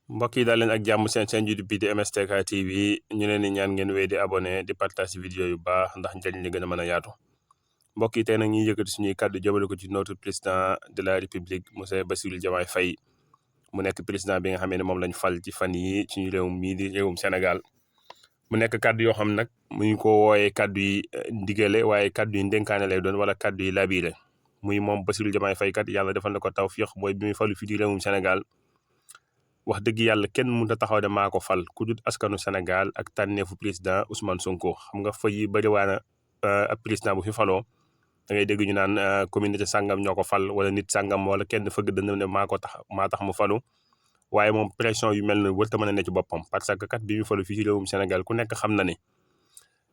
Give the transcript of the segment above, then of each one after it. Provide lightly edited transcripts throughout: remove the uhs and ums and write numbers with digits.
mbokk yi daal leen ak jàmm seen YouTube bi di MSTK TV ñu leen di ñaan ngeen wéy di abonné di partage vidéo yu baax ndax njëriñ li gën a mën a yaatu mbokk yi tey nag ñuy yëkkati suñuy kàddu jëmale ko ci notre président de la république monsieur Bassirou Diomaye Faye mu nekk président bi nga xam ne moom lañ fal ci fan yi ci réew mii di réewum Sénégal mu nekk kàddu yoo xam nag mu ñu ko wooyee kàddu yi ndigale waaye kàddu yi ndénkaane lay doon wala kàddu yi labiré muy moom Bassirou Diomaye Faye kat yàlla defal na ko tawfiix mooy bi muy falu fii di réewum Sénégal wax dëgg yàlla kenn mënut a taxaw de maa ko fal ku dul askanu Sénégal ak tànneefu président Ousmane Sonko xam nga fa yi bëri waa na ab président bu fi faloo da ngay dégg ñu naan communauté sàngam ñoo ko fal wala nit sàngam wala kenn fëgg dënn ne maa tax mu falu waaye moom pression yu mel ne wërta mën a ne ci boppam parce que kat bi mu falu fii ci réewum Sénégal ku nekk xam na ne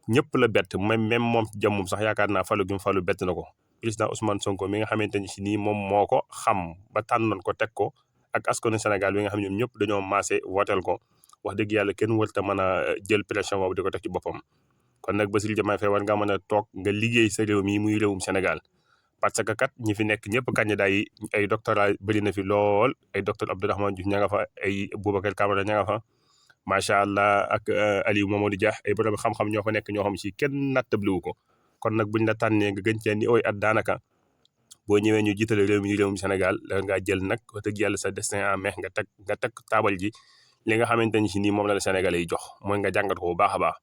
ñëpp la bett même moom ci jàmmum sax yaakaar naa falu gi mu falu bett na ko président Ousmane Sonko mi nga xamante ni si nii moom moo ko xam ba tànnoon ko teg ko ak askanu Sénégal bi nga xam ñoom ñëpp dañoo maase wooteel ko wax dëgg yàlla kenn warta mën a jël pression boobu di ko teg ci boppam kon nag Bassirou Diomaye Faye war nga mën a toog nga liggéey sa réew mi muy réewum Sénégal parce que kat ñi fi nekk ñëpp candidat yi ay doctorat bëri na fi lool ay docteur Abdourahmane Diouf ña nga fa ay Boubacar Camara ña nga fa macha allah ak Aliou Mamadou Dia ay borom xam-xam ñoo fa nekk ñoo xam si kenn nattabliwu ko kon nag buñ la tànnee nga gën cee ni ooy at daanaka boo ñëwee ñu jiitale réew mi réewum Sénégal la ngaa jël nag wax dëgg yàlla sa destin en main nga teg taabal ji li nga xamante ni si nii moom la Sénégalais yi jox mooy nga jàngat ko bu baax a baax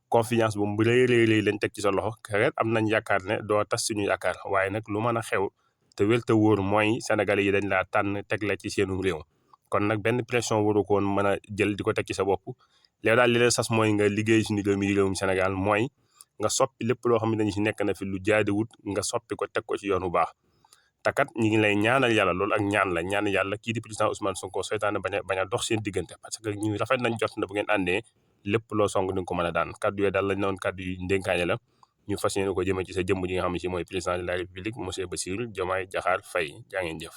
confiance bu mu rëy lañ teg ci sa loxo xëy am nañ yaakaar ne doo tas suñu yaakaar waaye nag lu mën a xew te wér te wóor mooy Sénégalais yi dañ laa tànn teg la ci seenum réew kon nag benn pression waru ko woon mën a jël di ko teg ci sa bopp léegi daal li leen sas mooy nga liggéey suñu réew mi réewum Sénégal mooy nga soppi lépp loo xam ne dañu si nekk na fi lu jaadiwut nga soppi ko teg ko ci yoon bu baax takat ñi ngi lay ñaanal yàlla loolu ak ñaan yàlla kii di président Ousmane Sonko seytaane bañ a dox seen diggante parce que ñu rafet nañ jot na bu ngeen àndee lépp loo song di nga ko mën a daan kaddu yooyu daal lañ newoon kaddu yu ndénkaane la ñu fas yéene ko jëmee ci sa jëmm ji nga xam ne si mooy président de la république monsieur Bassirou Diomaye Diakhar Faye jaa ngeen jëf